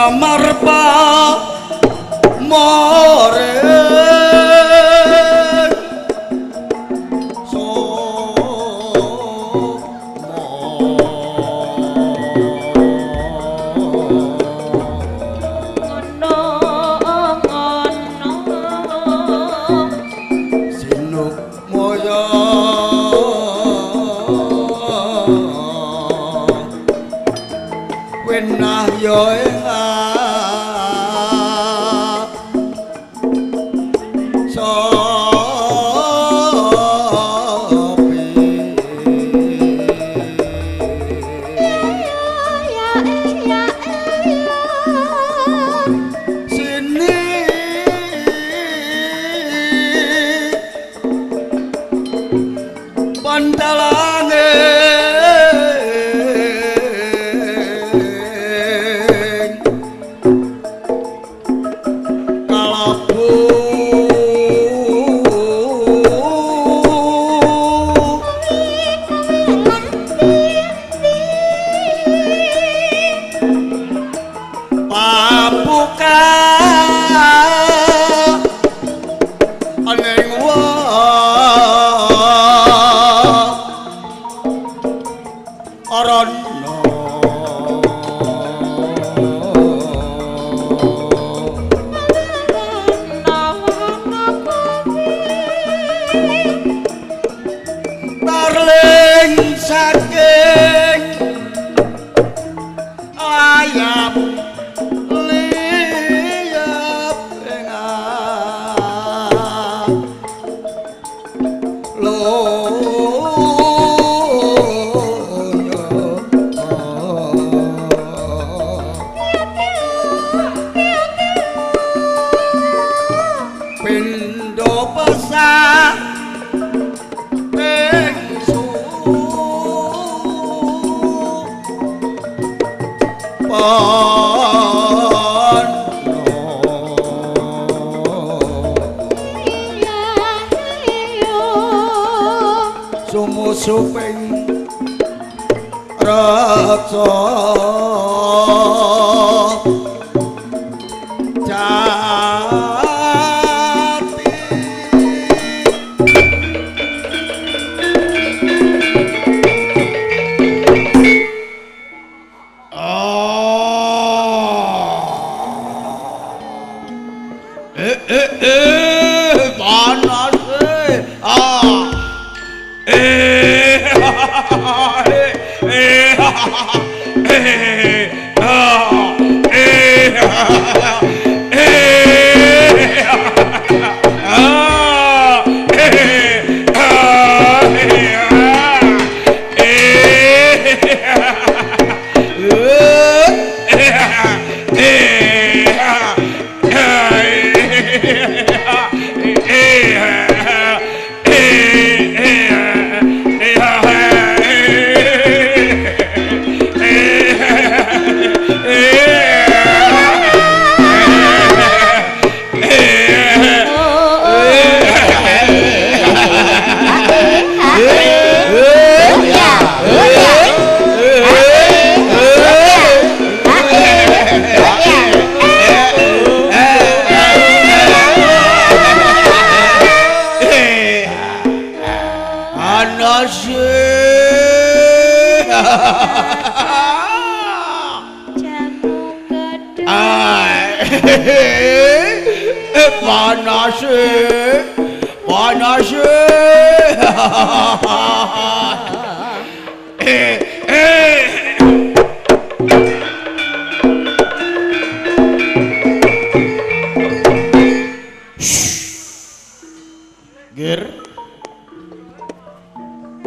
Samar pa more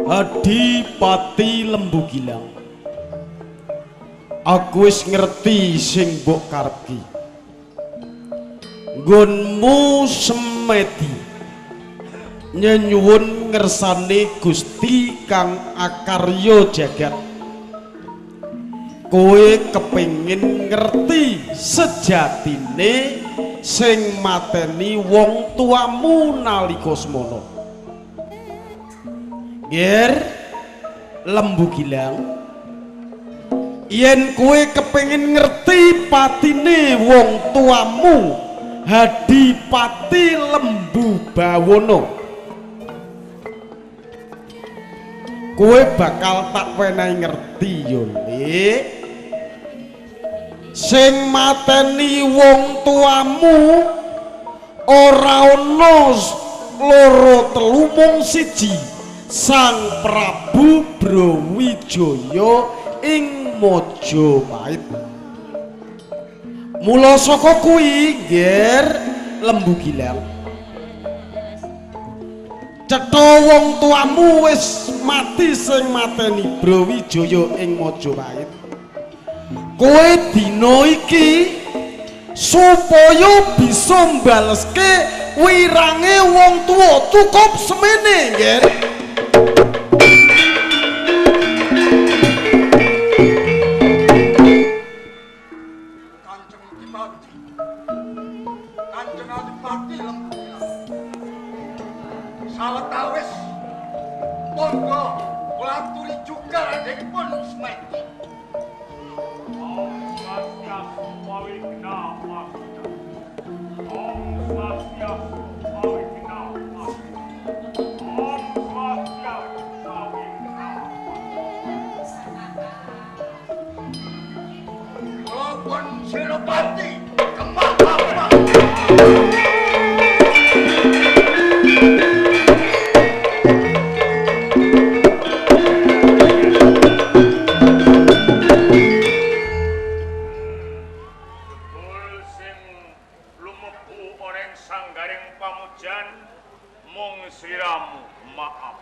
Adipati Lembu Gilang, aku wis ngerti sing mbok karepki. Nggonmu semedi nyenyuwun ngersane Gusti kang akarya jagat. Kowe kepengin ngerti sejatine sing mateni wong tuamu nalika semono. Ger Lembu Gilang, Yen kowe kepengin ngerti patine wong tuamu Hadipati Lembu Bawono, kowe bakal tak wenehi ngerti yo, Lik. Sing mateni wong tuamu ora ana loro telu mung siji, Sang Prabu Brawijaya ing Majapahit. Mula saka kuwi, Ngger Lembu Gilang, cetha wong tuamu wis mati sing mateni Brawijaya ing Majapahit. Kowe dina iki supaya bisa mbaleske wirange wong tuwa cukup semene, Ngger. Kanjeng Adipati. Kanjeng Adipati Lembu Gilang. Sawetawis monggo kula aturi juga randhekipun Semedi. Om Swastiastu Pawigna Pasuta. Om Swastiastu Pawigna Pasuta. Om Swastiastu Pawigna Pasuta. Kula pun Senopati Kemah Bapak. Jebul sing lumebu ana ing sanggaring pamujan mung sliramu maaf.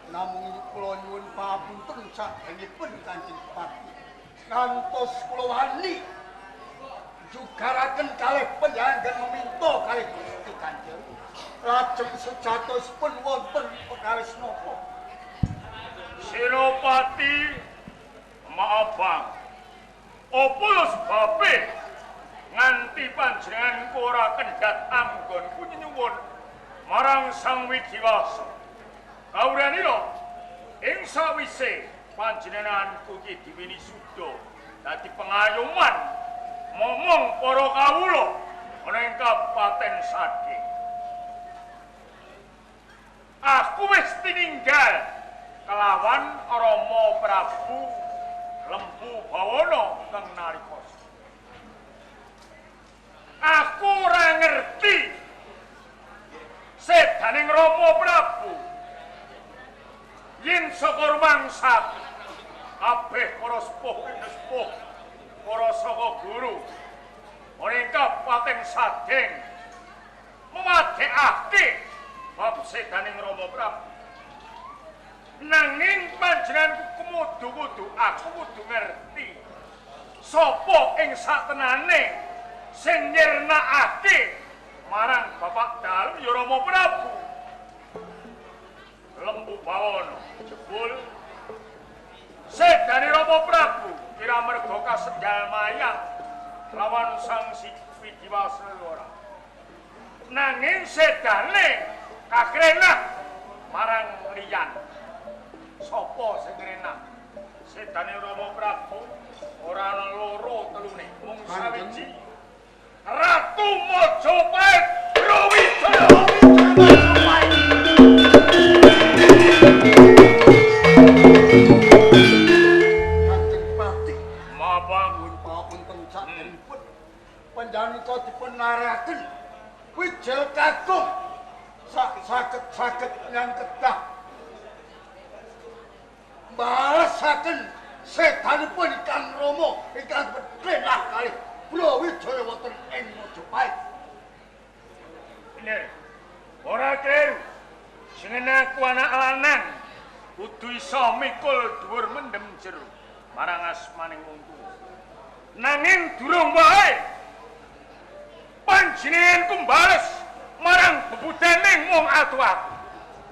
Namung kula nyuwun pamunten saderengipun Kanjeng Pati. Ngantos kula wani jugaraken kalih panjenengan meminta kalih Gusti Kanjeng. Lajeng sejatosipun wonten perkawis napa? Senopati Maabang, apa lho sebabe nganti panjenenganku ora kendhat anggonku nyuwun marang Sang Widiwasa? Kawuranira ing sawise panjenenganku iki diwini suda dadi pengayoman momong para kawula ana ing Kabupaten Sading. Aku wis tininggal kelawan Rama Prabu Lembu Bawono kang nalika. Aku ora ngerti sedaning Rama Prabu yen saka rumangsa kabeh para sepuh sepuh para saka guru ana ing Kabupaten Sadeng memadhekake bab sedaning Rama Prabu. Nanging panjenenganku kumudu-kudu aku kudu ngerti sapa ing satenane sing nyirnakake marang Bapak Dalem ya Rama Prabu Lembu Bawono. Jebul sedane Rama Prabu kira merga kasendal mayang lawan Sang Widiwasa ora. Nanging sedane kakrenah marang liyan. Sapa sing ngrenah? Sedane Rama Prabu ora ana loro telune, mung sawiji. Ratu Majapahit Brawijaya. Kanjeng Pati, Mabang nyuwun pamunten saderengipun panjenengan dipun larekaken wijil kakung sak saged-saged yang kedah balesaken sedanipun ingkang Rama ingkang bedhenah kalih Brawijaya wonten ing Majapahit. Bener. Ora kleru. Jenenge aku anak lanang kudu iso mikul dhuwur mendem jero marang asmaning wong tuwa. Nanging durung wae panjenenganku bales marang bebudaning wong atuaku.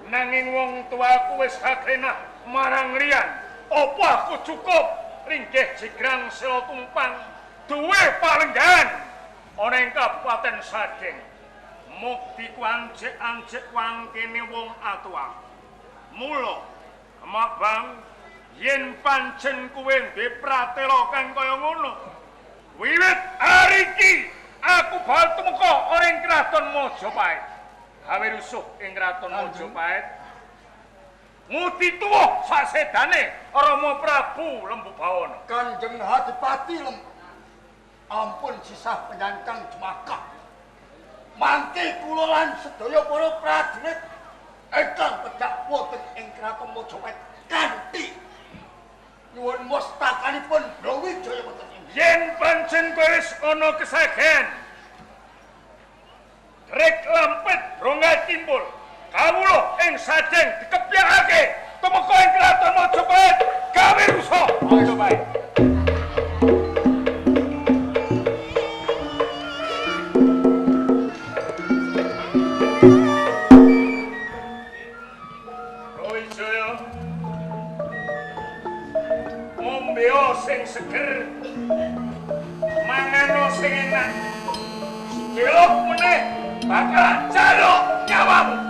Nanging wong tuaku wis kakrenah marang liyan. Apa aku cukup ringgih jigrang sela tumpang duwe palenggahan ana ing Kabupaten Sadeng? Mukti ku anjek-anjek wangkene wong atua. Mula, Mak Bang, Yen pancen kuwe duwe pratela kang kaya ngono, wiwit ari iki aku bakal tumeka ora ing kraton Majapahit. Gawe rusuh ing kraton Majapahit. Ngudi tuwuh sasedane Rama Prabu Lembu Bawana. Kanjeng Adipati Lembu. Ampun sisah penyankang jumakah. Mangke kula lan sedaya para prajurit ingkang pedhak wonten ing kraton Majapahit kanthi nyuwun mustakanipun Brawijaya wonten ing Yen pancen kowe wis ana kesagen, rek lampet brongal timbul, kawula ing sajeng dikepyakake tumeka ing kraton Majapahit gawe rusuh Majapahit. Brawijaya, ngombeo sing seger, mangano sing enak, jelok meneh bakal jaluk nyawamu.